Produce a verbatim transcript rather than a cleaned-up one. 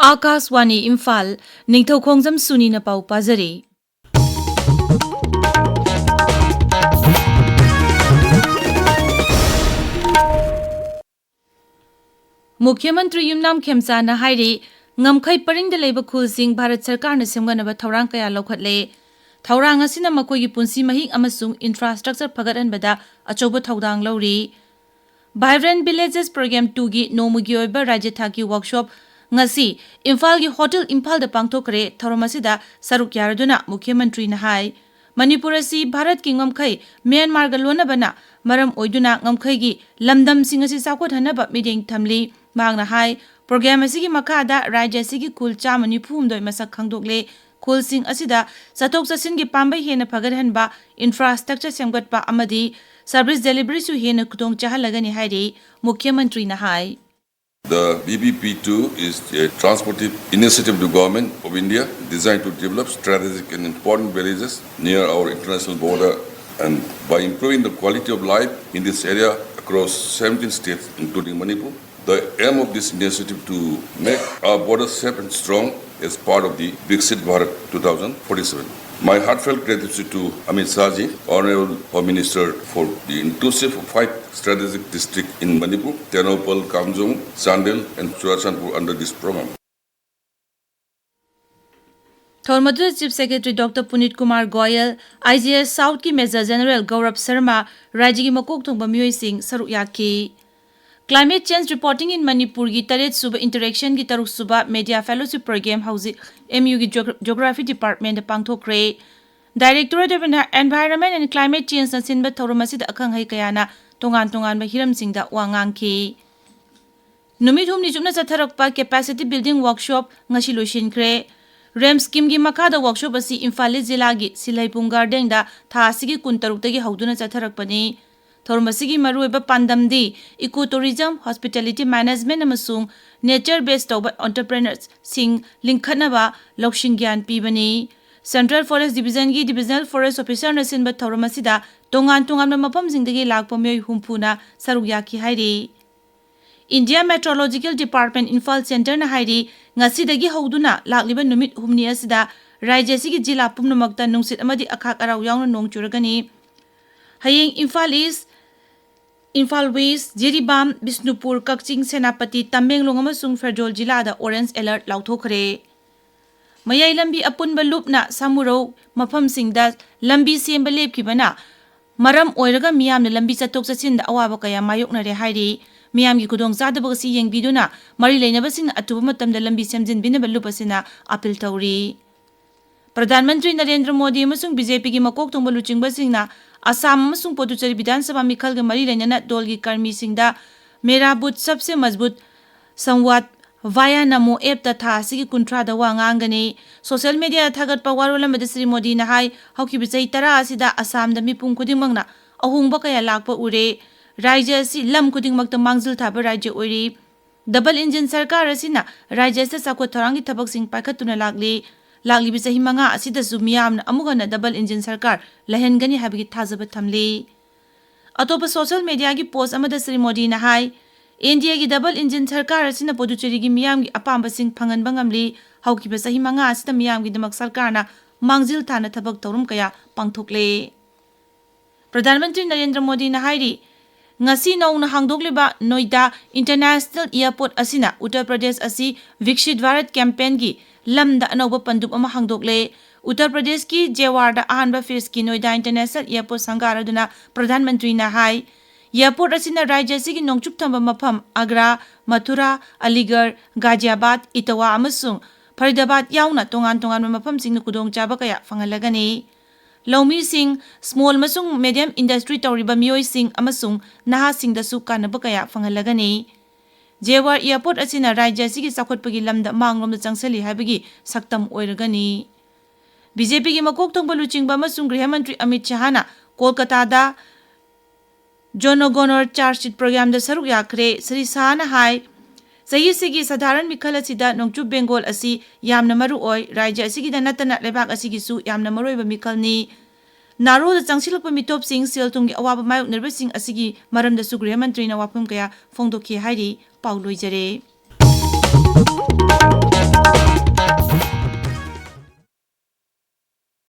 ꯑꯥꯀꯥꯁꯋꯥꯅꯤ ꯏꯝꯐꯥꯜ, ꯅꯤꯡꯊꯧꯈꯣꯡꯖꯝ ꯁꯨꯅꯤꯅ ꯄꯥꯎ ꯄꯥꯖꯔꯤ꯫ ꯃꯨꯈ꯭ꯌ ꯃꯟꯇ꯭ꯔꯤ ꯌꯨꯝꯅꯥꯝ ꯈꯦꯝꯆꯥꯅ ꯍꯥꯏꯔꯤ, ꯉꯝꯈꯩ ꯄꯔꯤꯡꯗ ꯂꯩꯕ ꯈꯨꯜꯁꯤꯡ ꯚꯥꯔꯠ ꯁꯔꯀꯥꯔꯅ ꯁꯦꯝꯒꯠꯅꯕ ꯊꯧꯔꯥꯡ ꯀꯌꯥ ꯂꯧꯈꯠꯂꯦ꯫ ꯊꯧꯔꯥꯡ ꯑꯁꯤꯅ ꯃꯈꯣꯏꯒꯤ ꯄꯨꯟꯁꯤ ꯃꯍꯤꯡ ꯑꯃꯁꯨꯡ infrastructure ꯐꯒꯠꯍꯟꯕꯗ ꯑꯆꯧꯕ ꯊꯧꯗꯥꯡ ꯂꯧꯔꯤ꯫ Vibrant Villages Program two ꯒꯤ ꯅꯣꯡꯃꯒꯤ ꯑꯣꯏꯕ ꯔꯥꯖ꯭ꯌ ꯊꯥꯛꯀꯤ workshop ꯉꯁꯤ ꯏꯝꯐꯥꯜꯒꯤ ꯍꯣꯇꯦꯜ ꯏꯝꯐꯥꯜꯗ ꯄꯥꯡꯊꯣꯛꯈ꯭ꯔꯦ꯫ ꯊꯧꯔꯝ ꯑꯁꯤꯗ ꯁꯔꯨꯛ ꯌꯥꯔꯗꯨꯅ ꯃꯨꯈ꯭ꯌ ꯃꯟꯇ꯭ꯔꯤꯅ ꯍꯥꯏ, ꯃꯅꯤꯄꯨꯔ ꯑꯁꯤ ꯚꯥꯔꯠꯀꯤ ꯉꯝꯈꯩ ꯃ꯭ꯌꯥꯟꯃꯥꯔꯒ ꯂꯣꯟꯅꯕꯅ ꯃꯔꯝ ꯑꯣꯏꯗꯨꯅ ꯉꯝꯈꯩꯒꯤ ꯂꯝꯗꯝꯁꯤꯡ ꯑꯁꯤ ꯆꯥꯎꯈꯠꯍꯟꯅꯕ ꯃꯤꯠꯌꯦꯡ ꯊꯝꯂꯤ꯫ ꯃꯍꯥꯛꯅ ꯍꯥꯏ, program ꯑꯁꯤꯒꯤ ꯃꯈꯥꯗ ꯔꯥꯖ꯭ꯌ ꯑꯁꯤꯒꯤ ꯈꯨꯜ ꯆꯥꯝꯃ ꯅꯤꯐꯨ ꯍꯨꯝꯗꯣꯏ ꯃꯁꯛ ꯈꯪꯗꯣꯛꯂꯦ꯫ ꯈꯨꯜꯁꯤꯡ ꯑꯁꯤꯗ ꯆꯠꯊꯣꯛ ꯆꯠꯁꯤꯟꯒꯤ ꯄꯥꯝꯕꯩ ꯍꯦꯟꯅ ꯐꯒꯠꯍꯟꯕ, infrastructure ꯁꯦꯝꯒꯠꯄ ꯑꯃꯗꯤ service deliveryꯁꯨ ꯍꯦꯟꯅ ꯈꯨꯗꯣꯡ ꯆꯥꯍꯜꯂꯒꯅꯤ ꯍꯥꯏꯔꯤ꯫ ꯃꯨꯈ꯭ꯌ ꯃꯟꯇ꯭ꯔꯤꯅ ꯍꯥꯏ꯫ The V B P two is a transformative initiative of the Government of India designed to develop strategic and important villages near our international border, and by improving the quality of life in this area across seventeen states, including Manipur. The aim of this initiative to make our border safe and strong as part of the Viksit Bharat two thousand forty-seven. My heartfelt gratitude to Amit Shah ji, Honorable Home Minister, for the inclusive of five strategic districts in Manipur, Tengnoupal, Kamjong, Chandel, and Churachandpur under this program. ꯊꯧꯔꯝ ꯑꯗꯨꯗ Chief Secretary Doctor Puneet Kumar Goyal, I G S Southꯀꯤ Major General Gaurav Sharma, ꯔꯥꯖ꯭ꯌꯒꯤ ꯃꯀꯣꯛ ꯊꯣꯡꯕ ꯃꯤꯑꯣꯏꯁꯤꯡ ꯁꯔꯨꯛ ꯌꯥꯈꯤ꯫ Climate Change Reporting in Manipurꯒꯤ ꯇꯔꯦꯠ ꯁꯨꯕ interactionꯒꯤ ꯇꯔꯨꯛ ꯁꯨꯕ Media Fellowship Program ꯍꯧꯖꯤꯛ M Uꯒꯤ Geog-, Geography Departmentꯇ ꯄꯥꯡꯊꯣꯛꯈ꯭ꯔꯦ꯫ Directorate of Envi-, Environment and Climate Changeꯅ ꯁꯤꯟꯕ ꯊꯧꯔꯝ ꯑꯁꯤꯗ ꯑꯈꯪ ꯑꯍꯩ ꯀꯌꯥꯅ ꯇꯣꯉꯥꯟ ꯇꯣꯉꯥꯟꯕ ꯍꯤꯔꯝꯁꯤꯡꯗ ꯋꯥ ꯉꯥꯡꯈꯤ꯫ ꯅꯨꯃꯤꯠ ꯍꯨꯝꯅꯤ ꯆꯨꯞꯅ ꯆꯠꯊꯔꯛꯄ Capacity Building Workshop ꯉꯁꯤ ꯂꯣꯏꯁꯤꯟꯈ꯭ꯔꯦ꯫ REMS schemeꯒꯤ ꯃꯈꯥꯗ workshop ꯑꯁꯤ ꯏꯝꯐꯥꯜ ꯏꯁ ꯖꯤꯂꯥꯒꯤ ꯁꯤꯜꯍꯩꯄꯨꯡ gardenꯗ ꯊꯥ ꯑꯁꯤꯒꯤ ꯀꯨꯟꯇꯔꯨꯛꯇꯒꯤ ꯍꯧꯗꯨꯅ ꯆꯠꯊꯔꯛꯄꯅꯤ꯫ ꯊꯧꯔꯝ ꯑꯁꯤꯒꯤ ꯃꯔꯨꯑꯣꯏꯕ ꯄꯥꯟꯗꯝꯗꯤ eco tourism, hospitality management ꯑꯃꯁꯨꯡ nature based ꯇꯧꯕ entrepreneurꯁꯤꯡ ꯂꯤꯡꯈꯠꯅꯕ ꯂꯧꯁꯤꯡ ꯒ꯭ꯌꯥꯟ ꯄꯤꯕꯅꯤ꯫ Central Forest Divisionꯒꯤ Divisional Forest Officerꯅ ꯁꯤꯟꯕ ꯊꯧꯔꯝ ꯑꯁꯤꯗ ꯇꯣꯉꯥꯟ ꯇꯣꯉꯥꯟꯕ ꯃꯐꯝꯁꯤꯡꯗꯒꯤ ꯂꯥꯛꯄ ꯃꯤꯑꯣꯏ ꯍꯨꯝꯐꯨꯅ ꯁꯔꯨꯛ ꯌꯥꯈꯤ ꯍꯥꯏꯔꯤ꯫ India Meteorological Department Imphal Centreꯅ ꯍꯥꯏꯔꯤ, ꯉꯁꯤꯗꯒꯤ ꯍꯧꯗꯨꯅ ꯂꯥꯛꯂꯤꯕ ꯅꯨꯃꯤꯠ ꯍꯨꯝꯅꯤ ꯑꯁꯤꯗ ꯔꯥꯖ꯭ꯌ ꯑꯁꯤꯒꯤ ꯖꯤꯂꯥ ꯄꯨꯝꯅꯃꯛꯇ ꯅꯨꯡꯁꯤꯠ ꯑꯃꯗꯤ ꯑꯈꯥꯛ ꯑꯔꯥꯎ ꯌꯥꯎꯅ ꯅꯣꯡ ꯆꯨꯔꯒꯅꯤ꯫ ꯍꯌꯦꯡ ꯏꯝꯐꯥꯜ ꯏꯁ, ꯏꯝꯐꯥꯜ ꯋꯦꯁ, ꯖꯤꯔꯤꯕꯥꯝ, ꯕꯤꯁꯅꯨꯄꯨꯔ, ꯀꯛꯆꯤꯡ, ꯁꯦꯅꯥꯄꯇꯤ, ꯇꯃꯦꯡꯂꯣꯡ ꯑꯃꯁꯨꯡ ꯐꯦꯔꯖꯣꯜ ꯖꯤꯂꯥꯗ orange alert ꯂꯥꯎꯊꯣꯛꯈ꯭ꯔꯦ꯫ ꯃꯌꯥꯏ ꯂꯝꯕꯤ ꯑꯄꯨꯟꯕ ꯂꯨꯞꯅ ꯁꯥꯃꯨꯔꯧ ꯃꯐꯝꯁꯤꯡꯗ ꯂꯝꯕꯤ ꯁꯦꯝꯕ ꯂꯦꯞꯈꯤꯕꯅ ꯃꯔꯝ ꯑꯣꯏꯔꯒ ꯃꯤꯌꯥꯝꯅ ꯂꯝꯕꯤ ꯆꯠꯊꯣꯛ ꯆꯠꯁꯤꯟꯗ ꯑꯋꯥꯕ ꯀꯌꯥ ꯃꯥꯌꯣꯛꯅꯔꯦ ꯍꯥꯏꯔꯤ꯫ ꯃꯤꯌꯥꯝꯒꯤ ꯈꯨꯗꯣꯡꯆꯥꯗꯕ ꯑꯁꯤ ꯌꯦꯡꯕꯤꯗꯨꯅ ꯃꯔꯤ ꯂꯩꯅꯕꯁꯤꯡꯅ ꯑꯊꯨꯕ ꯃꯇꯝꯗ ꯂꯝꯕꯤ ꯁꯦꯝꯖꯤꯟꯕꯤꯅꯕ ꯂꯨꯞ ꯑꯁꯤꯅ ꯑꯄꯤꯜ ꯇꯧꯔꯤ꯫ ꯄ꯭ꯔꯙꯥꯟ ꯃꯟꯇ꯭ꯔꯤ ꯅꯔꯦꯟꯗ꯭ꯔ ꯃꯣꯗꯤ ꯑꯃꯁꯨꯡ ꯕꯤ ꯖꯦ ꯄꯤꯒꯤ ꯃꯀꯣꯛ ꯊꯣꯡꯕ ꯂꯨꯆꯤꯡꯕꯁꯤꯡꯅ ꯑꯁꯥꯝ ꯑꯃꯁꯨꯡ ꯄꯣꯗꯨꯆꯦꯔꯤ ꯕꯤꯙꯥꯟ ꯁꯚꯥ ꯃꯤꯈꯜꯒ ꯃꯔꯤ ꯂꯩꯅꯅ ꯗꯣꯜꯒꯤ ꯀꯔꯃꯤꯁꯤꯡꯗ ꯃꯦꯔꯥ ꯕꯨꯊ ꯁꯕꯁꯦ ꯃꯖꯕꯨꯠ ꯁꯪꯋꯥꯗ via ꯅꯃꯣ ꯑꯦꯞꯇ ꯊꯥ ꯑꯁꯤꯒꯤ ꯀꯨꯟꯊ꯭ꯔꯥꯗ ꯋꯥ ꯉꯥꯡꯒꯅꯤ꯫ ꯁꯣꯁꯤꯌꯦꯜ ꯃꯤꯗꯤꯌꯥꯗ ꯊꯥꯒꯠꯄ ꯋꯥꯔꯣꯜ ꯑꯃꯗ ꯁ꯭ꯔꯤ ꯃꯣꯗꯤꯅ ꯍꯥꯏ, ꯍꯧꯈꯤꯕ ꯆꯍꯤ ꯇꯔꯥ ꯑꯁꯤꯗ ꯑꯁꯥꯝꯗ ꯃꯤꯄꯨꯝ ꯈꯨꯗꯤꯡꯃꯛꯅ ꯑꯍꯣꯡꯕ ꯀꯌꯥ ꯂꯥꯛꯄ ꯎꯔꯦ꯫ ꯔꯥꯖ꯭ꯌ ꯑꯁꯤ ꯂꯝ ꯈꯨꯗꯤꯡꯃꯛꯇ ꯃꯥꯡꯖꯤꯜ ꯊꯥꯕ ꯔꯥꯖ꯭ꯌ ꯑꯣꯏꯔꯤ꯫ ꯗꯕꯜ ꯏꯟꯖꯤꯟ ꯁꯔꯀꯥꯔ ꯑꯁꯤꯅ ꯔꯥꯖ꯭ꯌ ꯑꯁꯤꯗ ꯆꯥꯎꯈꯠ ꯊꯧꯔꯥꯡꯒꯤ ꯊꯕꯛꯁꯤꯡ ꯄꯥꯏꯈꯠꯇꯨꯅ ꯂꯥꯛꯂꯤ꯫ ꯂꯥꯛꯂꯤꯕ ꯆꯍꯤ ꯃꯉꯥ ꯑꯁꯤꯗꯁꯨ ꯃꯤꯌꯥꯝꯅ ꯑꯃꯨꯛ ꯍꯟꯅ ꯗꯕꯜ ꯏꯟꯖꯤꯟ ꯁꯔꯀꯥꯔ ꯂꯩꯍꯟꯒꯅꯤ ꯍꯥꯏꯕꯒꯤ ꯊꯥꯖꯕ ꯊꯝꯂꯤ꯫ ꯑꯇꯣꯞꯄ ꯁꯣꯁꯤꯌꯦꯜ ꯃꯤꯗꯤꯌꯥꯒꯤ ꯄꯣꯁ ꯑꯃꯗ ꯁ꯭ꯔꯤ ꯃꯣꯗꯤꯅ ꯍꯥꯏ, ꯑꯦꯟ ꯗꯤ ꯑꯦꯒꯤ ꯗꯕꯜ ꯏꯟꯖꯤꯟ ꯁꯔꯀꯥꯔ ꯑꯁꯤꯅ ꯄꯨꯗꯨꯆꯦꯔꯤꯒꯤ ꯃꯤꯌꯥꯝꯒꯤ ꯑꯄꯥꯝꯕꯁꯤꯡ ꯐꯪꯍꯟꯕ ꯉꯝꯂꯤ꯫ ꯍꯧꯈꯤꯕ ꯆꯍꯤ ꯃꯉꯥ ꯑꯁꯤꯗ ꯃꯤꯌꯥꯝꯒꯤꯗꯃꯛ ꯁꯔꯀꯥꯔꯅ ꯃꯥꯡꯖꯤꯜ ꯊꯥꯅ ꯊꯕꯛ ꯊꯧꯔꯝ ꯀꯌꯥ ꯄꯥꯡꯊꯣꯛꯂꯦ꯫ ꯄ꯭ꯔꯙꯥꯟ ꯃꯟꯇ꯭ꯔꯤ ꯅꯔꯦꯟꯗ꯭ꯔ ꯃꯣꯗꯤꯅ ꯍꯥꯏꯔꯤ, ꯉꯁꯤ ꯅꯧꯅ ꯍꯥꯡꯗꯣꯛꯂꯤꯕ ꯅꯣꯏꯗꯥ ꯏꯟꯇꯔꯅꯦꯁꯅꯦꯜ ꯑꯦꯌꯔꯄꯣꯔꯠ ꯑꯁꯤꯅ ꯎꯠꯇꯔ ꯄ꯭ꯔꯗꯦꯁ ꯑꯁꯤ ꯚꯤꯛꯁꯤꯠ ꯚꯥꯔꯠ ꯀꯦꯝꯄꯦꯟꯒꯤ ꯂꯝꯗ ꯑꯅꯧꯕ ꯄꯟꯗꯨꯞ ꯑꯃ ꯍꯥꯡꯗꯣꯛꯂꯦ꯫ ꯎꯠꯇꯔ ꯄ꯭ꯔꯗꯦꯁꯀꯤ ꯖꯦꯋꯥꯔꯗ ꯑꯍꯥꯟꯕ ꯐꯦꯖꯀꯤ ꯅꯣꯏꯗꯥ ꯏꯟꯇꯔꯅꯦꯁꯅꯦꯜ ꯑꯦꯌꯔꯄꯣꯔꯠ ꯁꯪꯒꯥꯔꯗꯨꯅ ꯄ꯭ꯔꯙꯥꯟ ꯃꯟꯇ꯭ꯔꯤꯅ ꯍꯥꯏ, ꯑꯦꯌꯔꯄꯣꯔꯠ ꯑꯁꯤꯅ ꯔꯥꯖ꯭ꯌ ꯑꯁꯤꯒꯤ ꯅꯣꯡꯆꯨꯞ ꯊꯪꯕ ꯃꯐꯝ ꯑꯒ꯭ꯔꯥ, ꯃꯊꯨꯔꯥ, ꯑꯂꯤꯒꯔ, ꯒꯥꯖꯤꯌꯥꯕꯥꯗ, ꯏꯇꯋꯥ ꯑꯃꯁꯨꯡ ꯐꯔꯤꯗꯥꯕꯥꯗ ꯌꯥꯎꯅ ꯇꯣꯉꯥꯟ ꯇꯣꯉꯥꯟꯕ ꯃꯐꯝꯁꯤꯡꯗ ꯈꯨꯗꯣꯡꯆꯥꯕ ꯀꯌꯥ ꯐꯪꯍꯜꯂꯒꯅꯤ꯫ ꯂꯧꯃꯤꯁꯤꯡ, ꯁ꯭ꯃꯣꯜ ꯑꯃꯁꯨꯡ ꯃꯦꯗꯤꯌꯝ ꯏꯟꯗꯁꯇ꯭ꯔꯤ ꯇꯧꯔꯤꯕ ꯃꯤꯑꯣꯏꯁꯤꯡ ꯑꯃꯁꯨꯡ ꯅꯍꯥꯁꯤꯡꯗꯁꯨ ꯀꯥꯟꯅꯕ ꯀꯌꯥ ꯐꯪꯍꯜꯂꯒꯅꯤ꯫ ꯖꯦꯋꯥꯔ ꯑꯦꯌꯔꯄꯣꯔꯠ ꯑꯁꯤꯅ ꯔꯥꯖ꯭ꯌ ꯑꯁꯤꯒꯤ ꯆꯥꯎꯈꯠꯄꯒꯤ ꯂꯝꯗ ꯃꯥꯡꯂꯣꯝꯗ ꯆꯪꯁꯤꯜꯂꯤ ꯍꯥꯏꯕꯒꯤ ꯁꯛꯇꯝ ꯑꯣꯏꯔꯒꯅꯤ꯫ ꯕꯤ ꯖꯦ ꯄꯤꯒꯤ ꯃꯀꯣꯛ ꯊꯣꯡꯕ ꯂꯨꯆꯤꯡꯕ ꯑꯃꯁꯨꯡ ꯒ꯭ꯔꯤꯍ ꯃꯟꯇ꯭ꯔꯤ ꯑꯃꯤꯠ ꯁꯍꯥꯅ ꯀꯣꯜꯀꯇꯥꯗ ꯖꯣꯅꯣꯒꯣꯅꯣꯔ ꯆꯥꯔꯖ ꯁꯤꯠ ꯄ꯭ꯔꯣꯒ꯭ꯔꯥꯝꯗ ꯁꯔꯨꯛ ꯌꯥꯈ꯭ꯔꯦ꯫ ꯁ꯭ꯔꯤ ꯁꯍꯥꯅ ꯍꯥꯏ, ꯆꯍꯤꯁꯤꯒꯤ ꯁꯙꯥꯔꯟ ꯃꯤꯈꯜ ꯑꯁꯤꯗ ꯅꯣꯡꯆꯨꯞ ꯕꯦꯡꯒꯣꯜ ꯑꯁꯤ ꯌꯥꯝꯅ ꯃꯔꯨ ꯑꯣꯏ꯫ ꯔꯥꯖ꯭ꯌ ꯑꯁꯤꯒꯤꯗ ꯅꯠꯇꯅ ꯂꯩꯕꯥꯛ ꯑꯁꯤꯒꯤꯁꯨ ꯌꯥꯝꯅ ꯃꯔꯨꯑꯣꯏꯕ ꯃꯤꯈꯜꯅꯤ꯫ ꯅꯥꯔꯣꯗ ꯆꯪꯁꯤꯜꯂꯛꯄ ꯃꯤꯇꯣꯞꯁꯤꯡ, ꯁꯦꯜ ꯊꯨꯝꯒꯤ ꯑꯋꯥꯕ ꯃꯥꯌꯣꯛꯅꯔꯤꯕꯁꯤꯡ ꯑꯁꯤꯒꯤ ꯃꯔꯝꯗꯁꯨ ꯒ꯭ꯔꯤꯍ ꯃꯟꯇ꯭ꯔꯤꯅ ꯋꯥꯐꯝ ꯀꯌꯥ ꯐꯣꯡꯗꯣꯛꯈꯤ ꯍꯥꯏꯔꯤ꯫ ꯄꯥꯎ ꯂꯣꯏꯖꯔꯦ꯫